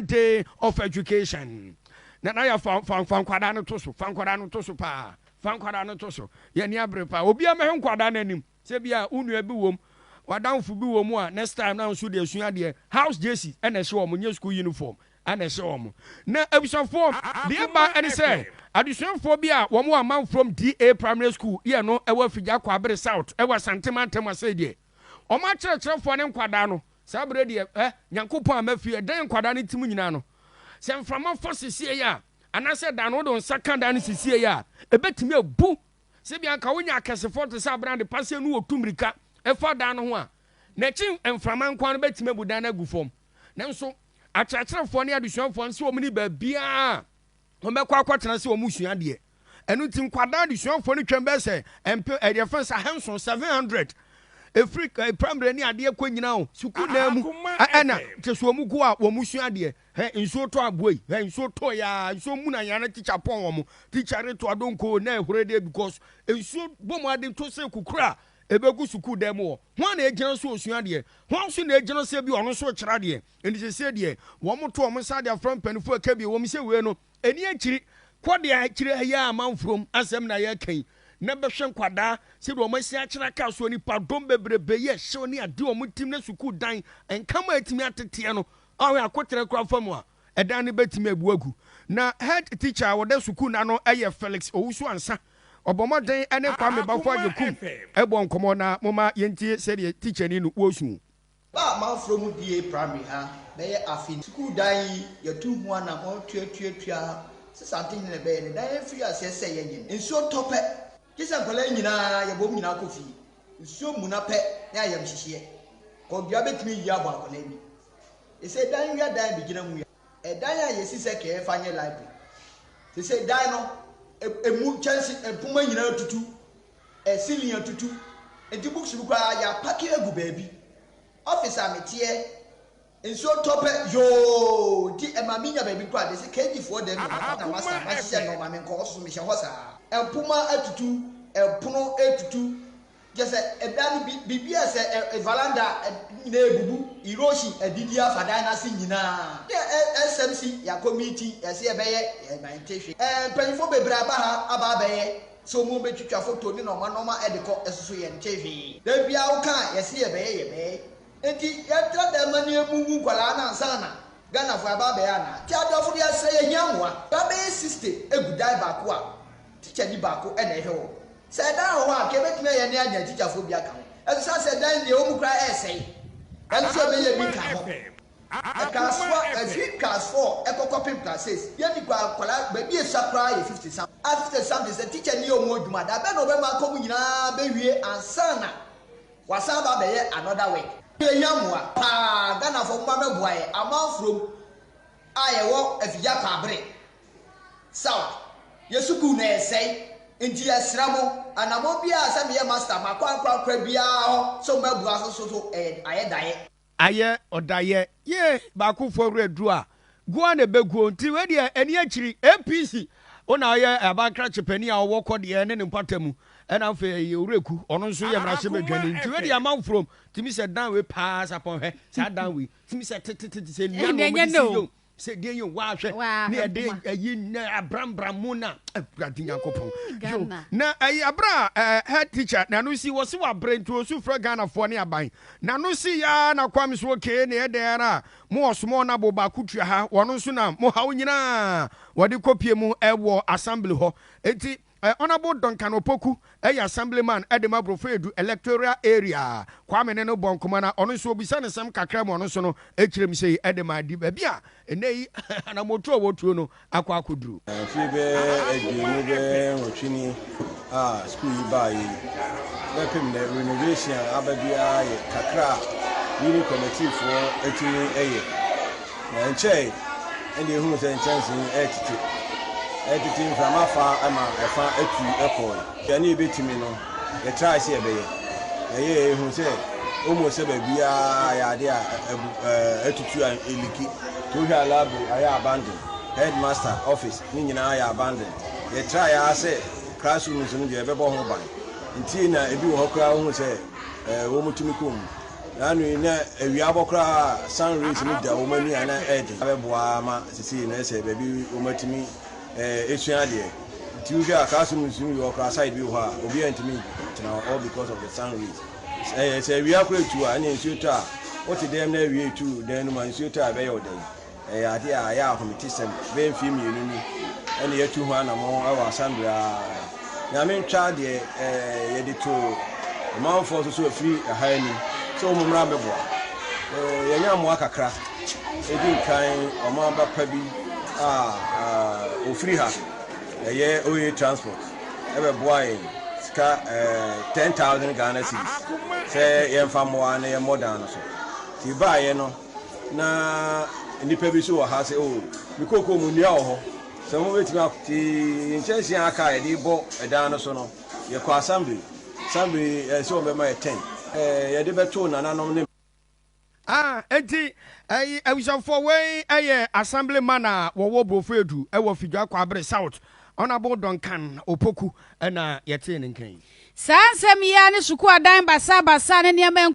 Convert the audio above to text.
Day of Education. Nana yɛ fa fa fa nkwadaa no to so fa nkwadaa no to so paa fa nkwadaa no to so yɛn ani abere paa obiara mɛhwɛ nkwadaa no anim sɛ bi a wo nua bi wom wadanfo bi wɔ mu a next time na nso de asua adeɛ house jersey ɛna ɛhyɛ wɔn nyɛ school uniform ɛna ɛhyɛ wɔn na abusuafoɔ deɛ ɛba ɛne sɛ adesuafoɔ bi a wɔn wɔ amanforom DA primary school yɛ no ɛwɔ afigya kwabere south ɛwɔ Asante mantam ase deɛ wɔn akyerɛkyerɛfoɔ ne nkwadaa no Saa berɛ deɛ, ɛ, Nyankopɔn a mafi ɛdan nkwadaa no tim nyinaa no, sɛ mframa fa sisiei a, anaasɛ dan no wode wo nsa ka dan no sisiei a, ɛbɛtumi abu. Sɛ bia anka wonya akɛsefoɔ te sɛ abrande paseɛ no wɔtu mmirika fa dan no ho a, n'akyi mframa nko ara no bɛtumi abu dan no agu fam. Nanso akyerɛkyerɛfoɔ ne adesuafoɔ no sɛ wɔn ni baabiara a wɔbɛkɔ akɔtena sɛ wɔresua adeɛ. Ɛno nti nkwadaa adesuafoɔ no twam bɛyɛ sɛ mpe ɛdeɛ fɛn sɛ ahanson 700 ɛfiri primary ne adeɛ kɔ nyinaa o sukuu nan mu ɛna kyɛ sɛ wɔn gu a wɔn sua adeɛ hɛ nsuo tɔ aboa yi hɛ nsuo tɔ ya nsuo mu na yana tikya pɔn wɔn tikya reto adonko na ɛhore deɛ because nsuo bɔ mu ade to sɛ kukura a ɛbɛgu sukuu dan mu hɔ ho na ɛgyina so osua adeɛ ho nso na ɛgyina sɛ bi ɔno nso kyerɛ adeɛ ɛnti sɛ sɛ deɛ wɔn to wɔn nsa de afra mpanimfoɔ ɛka bi wɔn sɛ wei no Ɛni akyiri, kɔ deɛ akyiri ha yi a amanfurom asɛm na yɛreka yi, na bɛhwɛ nkwadaa sɛdeɛ wɔn asi akyerɛ aka soɔ, nipa dɔm bebrebe yi ɛhyew ne adeɛ wɔn tim ne sukuu dan nkam a ɛtumi ateteɛ no, ahwɛ akoterɛ koraa fa mu a, ɛdan no bɛtumi abu agu. Na head teacher a ɔda sukuu no ano yɛ Felix Owusu Ansah. Ɔbɔ mmɔden ne Kwame Bafo Agyekum bɔ nkɔmmɔ na momma yɛntie sɛdeɛ tikyani no wɔresu. Ba a m'aforɔ mu die primary ha bɛyɛ afe ni. Sukuu dan yi yɛtu ho anamɔn tuatuatua sɛ Santehene na ɛbɛyɛ no dan afiri aseɛ sɛ yɛnyɛ no. Nsuo tɔ pɛ gye sɛ nkwadaa yi nyinaa yɛbɔ wɔn nyinaa kɔ fie. Nsuo muna pɛ ne ayamhyehyeɛ. Kɔdua bɛtumi ayi abɔ akwadaa bi. Sesei dan wia dan bɛgyina mu yi. Ɛdan a yɛsi sɛ kɛɛ fa nyɛ library. Sesei dan no ɛmu kyɛnse mpoma nyinaa tutu. Ceiling atutu, nti books no koraa yɛapake agu baabi. Office a meteɛ, nsuo tɔ pɛ yoo nti ɛma menya baabi koraa de sɛ KG foɔ dɛm na mafa na masa mahyehyɛ nnoɔma menkɔ hɔ so mehyɛ hɔ saa. Mpoma atutu, ɛpono atutu, kyerɛ sɛ ɛdan no bi biribi a sɛ veranda nyinaa ebubu, erosion adidi afa dan no ase nyinaa. Ne SMC yɛakɔ meeting yɛse yɛbɛyɛ yɛnte hwee. Mpanyinfoɔ bebree aba ha aba abɛyɛ. Sɛ ɔmo bɛtwitwa foto ne nɔɔma nɔɔma de kɔ ɛsoso yɛn nte hwee. Da biaa wo ka a yɛse yɛbɛyɛ yɛbɛyɛ. Nti yɛntra dɛm ma ne yɛmmu ngu nkwadaa no ansa na Ghanafoɔ yɛaba abɛyɛ anaa? Nti adɔfo no yɛsrɛ yɛhia mmoa. Nkwadaa bɛyɛ 60 gu dan baako a tikyani baako na ɛhwɛ wɔn. Sɛ ɛdan wɔ hɔ a anka yɛbɛtumi ayɛ ne anya atikyafoɔ bi aka ho. Ɛso sane sɛ dan deɛ ɛwɔ mu koraa ɛresɛe. Ɛno nso ɛbɛyɛ bi nka ho. Class four, ɛfiri class four ɛkɔ kɔpem class six, yɛnni koraa nkwadaa, baabi esua koraa yɛ 50 something. A 50 something sɛ teacher ni ɔmo adwuma, da bɛn na ɔbɛma akɔ mu nyinaa bɛwie ansa na wasan aba abɛyɛ another work. Yɛhia mmoa paa, Ghanafoɔ momma mɛboa yɛn, amanfrom a yɛwɔ Afigya Kwaabere South, yɛ sukuu no ɛresɛe, nti yɛsrɛ mo, anamɔn biara sɛ meyɛ master makɔ ankorankora biara hɔ sɛ ɔmo mɛboa so so ɛyɛ ayɛ daeɛ. Ayɛ ɔdayɛ yie baakofoɔ werɛ duru a guo ara na ɛbɛguo nti wei deɛ ɛni akyiri APC wo na ɔyɛ abankrakye panin a ɔwɔ kɔ deɛ ne ne mpata mu ɛna afei ɛyɛ owuraku ɔno nso yɛ mmarahyɛ badwani nti wei deɛ amanforom tumi sɛ dan wei paa sapɔn hwɛ saa dan wei tumi sɛ tetetete sɛ nnua na wɔde si yɛ Sɛ deɛ yɛ waa hwɛ ne yɛde ayi na abrambram mu na awurade nyankopɔn yo na ɛyɛ abere a head teacher na no si wɔ se wabrɛ nti osu frɛ Ghanafoɔ ne aban na no si ya na kwam so okay na ɛdɛn ara mo ɔsomɔ na bo baako tua ha wɔn nso na mo haw nyinaa wɔde kɔpie mu ɛwɔ assembly hɔ enti Honourable Duncan Opoku yɛ Assemblyman de ma Brofo-Edu Electoral Area. Kwame ne no bɔ nkɔmmɔ na ɔno nso obisa no nsɛm kakra ma ɔno nso no kyerɛ mu sei de ma adi baabi a nnɛ yi anammɔtuo a wɔtuo no akɔ akɔduru. Mfeɛ bɛyɛ 28 nie a sukuu yi baeɛ yi, bɛpem nnɛ renovation a aba biara yɛ kakra a Unit Committee foɔ atumi yɛ. Na ɛnkyɛe na yɛhuu sɛ nkyɛnsee yi retete. Ɛretete mframa fa ma ɛfa tu kɔe. Deɛ na yɛbɛtumi no, yɛtrae sɛ yɛbɛyɛ. Yɛyɛeɛ, yɛhuu sɛ almost sɛ baabiara yɛ adeɛ a abu, atutu a ɛliki. Nti wohwɛ a library ayɛ abandon, headmaster office ne nyinaa ayɛ abandon. Yɛtrae ara sɛ classrooms no deɛ yɛbɛbɔ ho ban. Nti na ebi wɔ hɔ koraa wohu sɛ wɔtumi kɔ mu. Na ano yi na awia abɔ koraa a sun rays no da wɔn ani a na ɛyɛ den. Abɛboa ma sesei no ɛsɛ baabi wɔatumi ɛsua adeɛ. Nti wohwɛ a classroom nso bi wɔ koraa side bi wɔ hɔ a obiara ntumi ntena hɔ all because of the sun rays. Ɛyɛ sɛ awia koraa etu a ɛne nsuo tɔ a wote dɛm na awia etu dan no mu a nsuo tɔ a ɛbɛyɛ wo dɛn. Ɛyɛ ade a ɛyɛ ahometesɛm. Bɛyɛ mfeɛ mmienu ni na yɛatu ho anammɔn wɔ Assembly a Nyame ntwa deɛ yɛde too ɔmanfoɔ nso so afiri ɛha anim sɛ wɔn mmra mmɛboa. Yɛanya mmoa kakra. Ɛdi nkan ɔman ba pa bi a ɔfiri ha, ɛyɛ OA Transport, ɛbɛboa yɛn sika 10,000 Ghana cedis sɛ yɛmfa mmoa na yɛmmɔ dan no so. Nti baeɛ no, Na nnipa bi nso wɔ ha sɛ, Oh, me kookoo mu nnua wɔ hɔ, sɛ mobɛtumi akɔ. Nti nkyɛnsee a aka a yɛde rebɔ dan no so no, yɛkɔɔ assembly. Assembly yɛɛ sɛ wɔbɛma yɛ tent. Yɛde bɛtoo nananom ne. Ah, enti ɛyi abusuafoɔ wei ɛyɛ assembly man a wɔwɔ Brofoyɛdu ɛwɔ Fidua Kwaabere South, Honourable Duncan Opoku ɛna yɛtee ne nka yi. Saa nsɛm yi ara ne sukuu adan basabasa ne nneɛma.